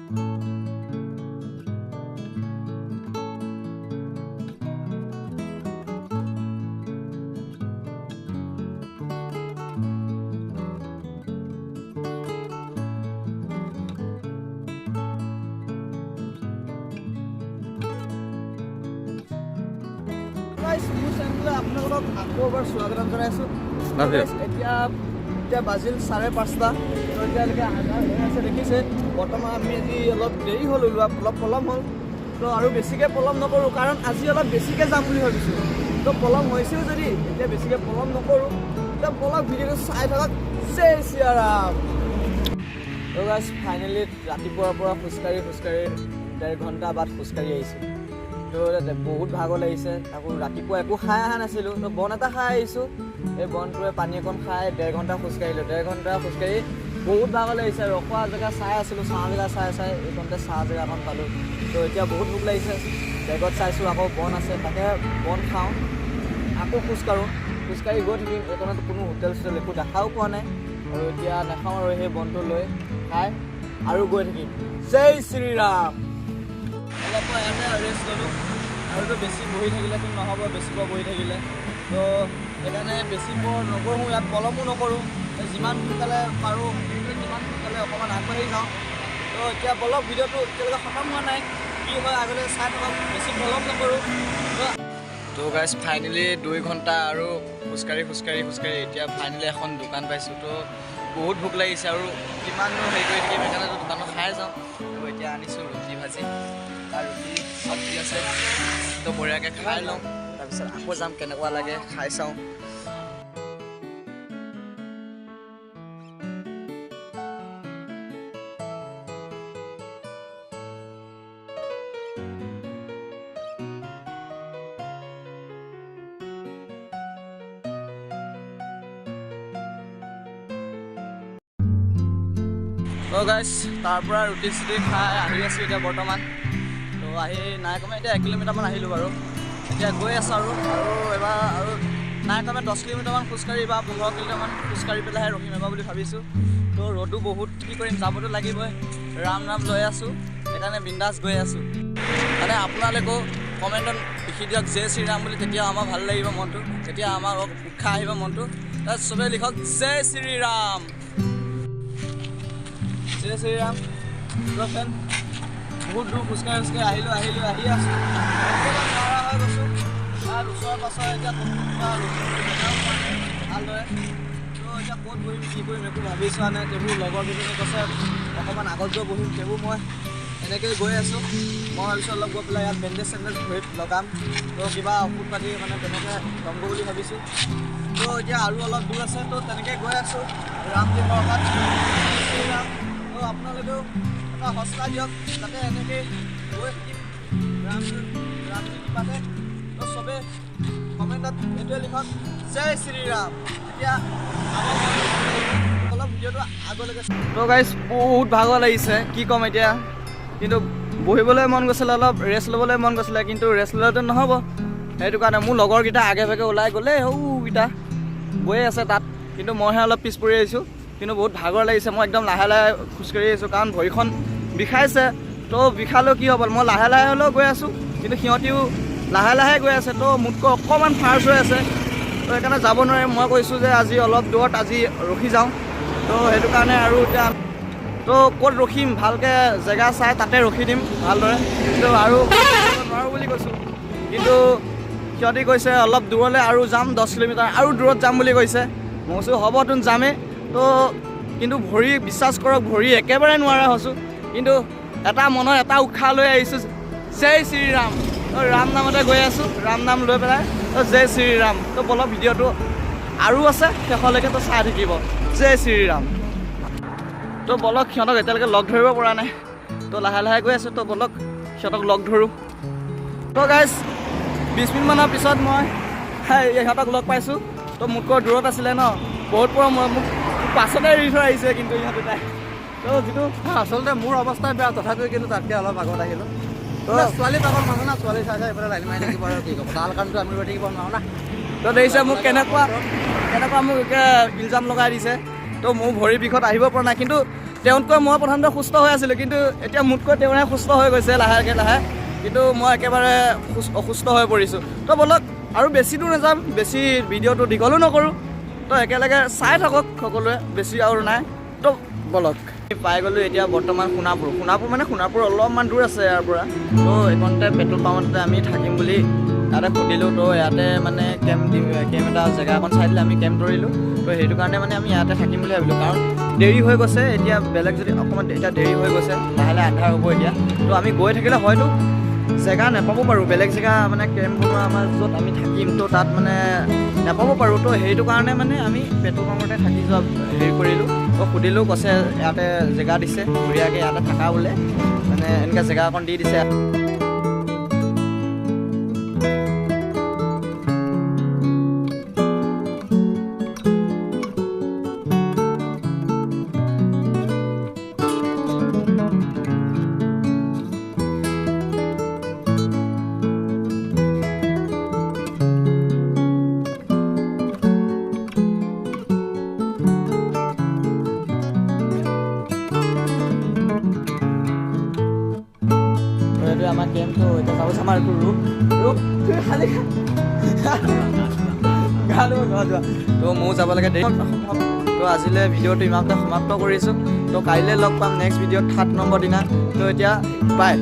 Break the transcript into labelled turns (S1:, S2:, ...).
S1: মোৰ চেনেললৈ আপোনালোকক আকৌ এবাৰ স্বাগতম জনাইছোঁ।
S2: Love you.
S1: Guys, এতিয়া এতিয়া বাজিল 5:30। তো এতিয়ালৈকে আন্ধাৰ হৈ আছে, দেখিছে। বৰ্তমান আমি আজি অলপ দেৰি হ'ল ওলোৱা, অলপ পলম হ'ল। তো আৰু বেছিকৈ পলম নকৰোঁ, কাৰণ আজি অলপ বেছিকৈ যাম বুলি ভাবিছোঁ। তো পলম হৈছেও যদি এতিয়া বেছিকৈ পলম নকৰোঁ। এতিয়া বলক, ভিডিঅ'টো চাই থাকক। জয় চিয়াৰাম। তো গাইজ, ফাইনেলি ৰাতিপুৱাৰ পৰা খোজকাঢ়ি খোজকাঢ়ি 1.5 ঘণ্টা বাট খোজকাঢ়ি আহিছোঁ। তো বহুত ভাগৰ লাগিছে। তাকো ৰাতিপুৱা একো খাই অহা নাছিলোঁ। তো বন এটা খাই আহিছোঁ। এই বনটোৱে পানী অকণ খাই 1.5 ঘণ্টা খোজকাঢ়িলোঁ। 1.5 ঘণ্টা খোজকাঢ়ি বহুত ভাগৰ লাগিছে। ৰখোৱা জেগা চাই আছিলোঁ, ছাঁ জেগা চাই চাই এইকণতে ছাঁ জেগা অকণ পালোঁ। তো এতিয়া বহুত ভোক লাগিছে। বেগত চাইছোঁ, আকৌ বন আছে, তাকে বন খাওঁ, আকৌ খোজকাঢ়োঁ। খোজকাঢ়ি গৈ থাকিম। এইকণত কোনো হোটেল চোটেল একো দেখাও পোৱা নাই। আৰু এতিয়া নাখাওঁ আৰু সেই বনটো লৈ খাই আৰু গৈ থাকিম। জয় শ্ৰীৰাম। অলপ পৰ ইয়াতে ৰেষ্ট ল'লোঁ। আৰুতো বেছি বহি থাকিলেতো নহ'ব, বেছি পৰ বহি থাকিলে। তো সেইকাৰণে বেছি পৰ নবহোঁ ইয়াত, পলমো নকৰোঁ। যিমান সোনকালে পাৰোঁ, সিমান সোনকালে অকণমান আগবাঢ়ি যাওঁ। তো এতিয়া বলক, ভিডিঅ'টো এতিয়ালৈকে খতম হোৱা নাই। কি হয় আগলৈ চাই থাকক। বেছি পলম নকৰোঁ। তো গাইজ, ফাইনেলি 2 ঘণ্টা আৰু খোজকাঢ়ি খোজকাঢ়ি খোজকাঢ়ি এতিয়া ফাইনেলি এখন দোকান পাইছোঁ। তো বহুত ভোক লাগিছে আৰু কিমাননো হেৰি কৰি থাকিম, সেইকাৰণে দোকানত খাই যাওঁ। তো এতিয়া আনিছোঁ ৰুটি ভাজি আৰু ৰুটি চব্জি আছে। তো বঢ়িয়াকৈ খাই লওঁ, তাৰপিছত আকৌ যাম। কেনেকুৱা লাগে খাই চাওঁ। তো গাইজ, তাৰ পৰা ৰুটি চুটি খাই আহি আছোঁ এতিয়া বৰ্তমান। তো আহি নাই কমে এতিয়া 1 কিলোমিটাৰমান আহিলোঁ বাৰু। এতিয়া গৈ আছোঁ আৰু আৰু এবাৰ আৰু নাই কমে 10 কিলোমিটাৰমান খোজকাঢ়ি বা 15 কিলোমিটাৰমান খোজকাঢ়ি পেলাইহে ৰখিম এবাৰ বুলি ভাবিছোঁ। তো ৰ'দো বহুত, কি কৰিম, যাবতো লাগিবই। ৰাম নাম লৈ আছোঁ, সেইকাৰণে বিন্দাছ গৈ আছোঁ। মানে আপোনালোকেও কমেণ্টত লিখি দিয়ক জয় শ্ৰীৰাম বুলি, তেতিয়া আমাৰ ভাল লাগিব মনটো, তেতিয়া আমাৰ অলপ উৎসাহ আহিব মনটো। তাত চবেই লিখক জয় শ্ৰীৰাম, জয় শ্ৰীৰাম। তো ফ্ৰেণ্ড, বহুত দূৰ খোজকাঢ়ি খোজকাঢ়ি আহিলোঁ আহিলোঁ আহি আছোঁ, অকণমান নোৱাৰা হৈ গৈছোঁ। তাৰ ওচৰে পাছৰে এতিয়া ক'তো কিবা ৰখিবলৈ জেগাও পোৱা নাই ভালদৰে। তো এতিয়া ক'ত বহিম, কি কৰিম, একো ভাবি চোৱা নাই। সেইবোৰ লগৰ কেইজনী কৈছে অকণমান আগত গৈ বহিম। সেইবোৰ মই এনেকৈয়ে গৈ আছোঁ। মই ভাবিছোঁ অলপ গৈ পেলাই ইয়াত বেণ্ডেজ চেণ্ডেজ ভৰিত লগাম। তো কিবা ঔষধ পাতি মানে তেনেকৈ ল'মগৈ বুলি ভাবিছোঁ। তো এতিয়া আৰু অলপ দূৰ আছে। তো তেনেকৈ গৈ আছোঁ ৰামজী ভৰসাত, শ্ৰীৰাম। তো আপোনালোকেও এটা সস্তা দিয়ক, যাতে এনেকৈ গৈ থাকিম ৰাম ৰামজী কৃপাতে। তো চবে কমেণ্টত এইটোৱে লিখক, জয় শ্ৰীৰাম। এতিয়া আমাৰ অলপ ভিডিঅ'টো আগলৈকে। তো গাইজ, বহুত ভাগৰ লাগিছে, কি ক'ম এতিয়া। কিন্তু বহিবলৈ মন গৈছিলে, অলপ ৰেষ্ট ল'বলৈ মন গৈছিলে, কিন্তু ৰেষ্ট ল'লেতো নহ'ব। সেইটো কাৰণে মোৰ লগৰকেইটা আগে ভাগে ওলাই গ'লে, সৌকেইটা গৈয়ে আছে তাত, কিন্তু মইহে অলপ পিছ পৰি আহিছোঁ। কিন্তু বহুত ভাগৰ লাগিছে। মই একদম লাহে লাহে খোজকাঢ়ি আহিছোঁ, কাৰণ ভৰিখন বিষাইছে। তো বিষালেও কি হ'ব, মই লাহে লাহে হ'লেও গৈ আছোঁ, কিন্তু সিহঁতিও লাহে লাহে গৈ আছে। তো মোতকৈ অকণমান ফাষ্ট হৈ আছে। তো সেইকাৰণে যাব নোৱাৰিম। মই কৈছোঁ যে আজি অলপ দূৰত আজি ৰখি যাওঁ। তো সেইটো কাৰণে আৰু এতিয়া তো ক'ত ৰখিম, ভালকৈ জেগা চাই তাতে ৰখি দিম ভালদৰে। কিন্তু আৰু নোৱাৰোঁ বুলি কৈছোঁ। কিন্তু সিহঁতি কৈছে অলপ দূৰলৈ আৰু যাম, 10 কিলোমিটাৰ আৰু দূৰত যাম বুলি কৈছে। মই কৈছোঁ হ'বতোন, যামেই। তো কিন্তু ভৰি, বিশ্বাস কৰক, ভৰি একেবাৰে নোৱাৰা হৈছোঁ। কিন্তু এটা মনত এটা উৎসাহ লৈ আহিছোঁ, জয় শ্ৰীৰাম। তো ৰাম নামতে গৈ আছোঁ, ৰাম নাম লৈ পেলাই। তো জয় শ্ৰীৰাম। তো বলক, ভিডিঅ'টো আৰু আছে শেষলৈকে, তো চাই থাকিব। জয় শ্ৰীৰাম। তো বলক, সিহঁতক এতিয়ালৈকে লগ ধৰিব পৰা নাই। তো লাহে লাহে গৈ আছোঁ। তো বলক, সিহঁতক লগ ধৰোঁ। তো গাইজ, 20 মিনিটমানৰ পিছত মই সিহঁতক লগ পাইছোঁ। তো মোতকৈ দূৰত আছিলে ন বহুত পৰা, মই মোক পাছতে এৰি থৈ আহিছে। কিন্তু ইহঁত দুটাই তো যিটো
S2: আচলতে মোৰ অৱস্থা বেয়া, তথাপিও কিন্তু তাতকৈ অলপ আগত আহিলোঁ।
S1: তো
S2: ছোৱালী পাগল মানুহ না, ছোৱালী চাই চাই এইফালে লাইন মাৰি থাকিব আৰু কি ক'ব। তাৰ কাৰণটো আমি ৰৈ থাকিব নোৱাৰোঁ না।
S1: তো দেখিছে মোক কেনেকুৱা কেনেকুৱা মোক একে ইলজাম লগাই দিছে। তো মোৰ ভৰিৰ বিষত আহিব পৰা নাই, কিন্তু তেওঁতকৈ মই প্ৰথমতে সুস্থ হৈ আছিলোঁ, কিন্তু এতিয়া মোতকৈ তেওঁহে সুস্থ হৈ গৈছে লাহেকৈ লাহে, কিন্তু মই একেবাৰে অসুস্থ হৈ পৰিছোঁ। তো ব'লক আৰু বেছি দূৰ নাযাম, বেছি ভিডিঅ'টো দীঘলো নকৰোঁ, তো একেলগে চাই থাকক সকলোৱে, বেছি আৰু নাই। তো ব'লক, পাই গ'লোঁ এতিয়া বৰ্তমান সোণাপুৰ। সোণাপুৰ মানে সোণাপুৰ অলপমান দূৰ আছে ইয়াৰ পৰা। তো এইকণতে পেট্ৰল পাম্পতে আমি থাকিম বুলি তাতে সুধিলোঁ। তো ইয়াতে মানে কেম্প দি কেম্প এটা জেগা অকণ চাই দিলে, আমি কেম্প ধৰিলোঁ। তো সেইটো কাৰণে মানে আমি ইয়াতে থাকিম বুলি ভাবিলোঁ, কাৰণ দেৰি হৈ গৈছে এতিয়া। বেলেগ যদি অকণমান এতিয়া দেৰি হৈ গৈছে, লাহে লাহে আন্ধাৰ হ'ব এতিয়া। তো আমি গৈ থাকিলে হয়তো জেগা নাপাব পাৰোঁ, বেলেগ জেগা মানে কেম্প বনোৱা আমাৰ য'ত আমি থাকিম, তো তাত মানে নাপাব পাৰোঁ। তো সেইটো কাৰণে মানে আমি পেট্ৰল পাম্পতে থাকি যোৱা হেৰি কৰিলোঁ। তো সুধিলোঁ, কৈছে ইয়াতে জেগা দিছে বঢ়িয়াকৈ, ইয়াতে থাকা বোলে, মানে এনেকৈ জেগা অকণ দি দিছে। এইটো আমাৰ কেম্পটো। এতিয়া যাব আমাৰ এইটো ৰূপ ৰূপ তুমি খালি গা ধুব যোৱা যোৱা। তো ময়ো যাব লাগে দেৰি। তো আজিলৈ ভিডিঅ'টো ইমানতে সমাপ্ত কৰিছোঁ। তো কাইলৈ লগ পাম নেক্সট ভিডিঅ'ত 7 নম্বৰ দিনা। তো এতিয়া বাই।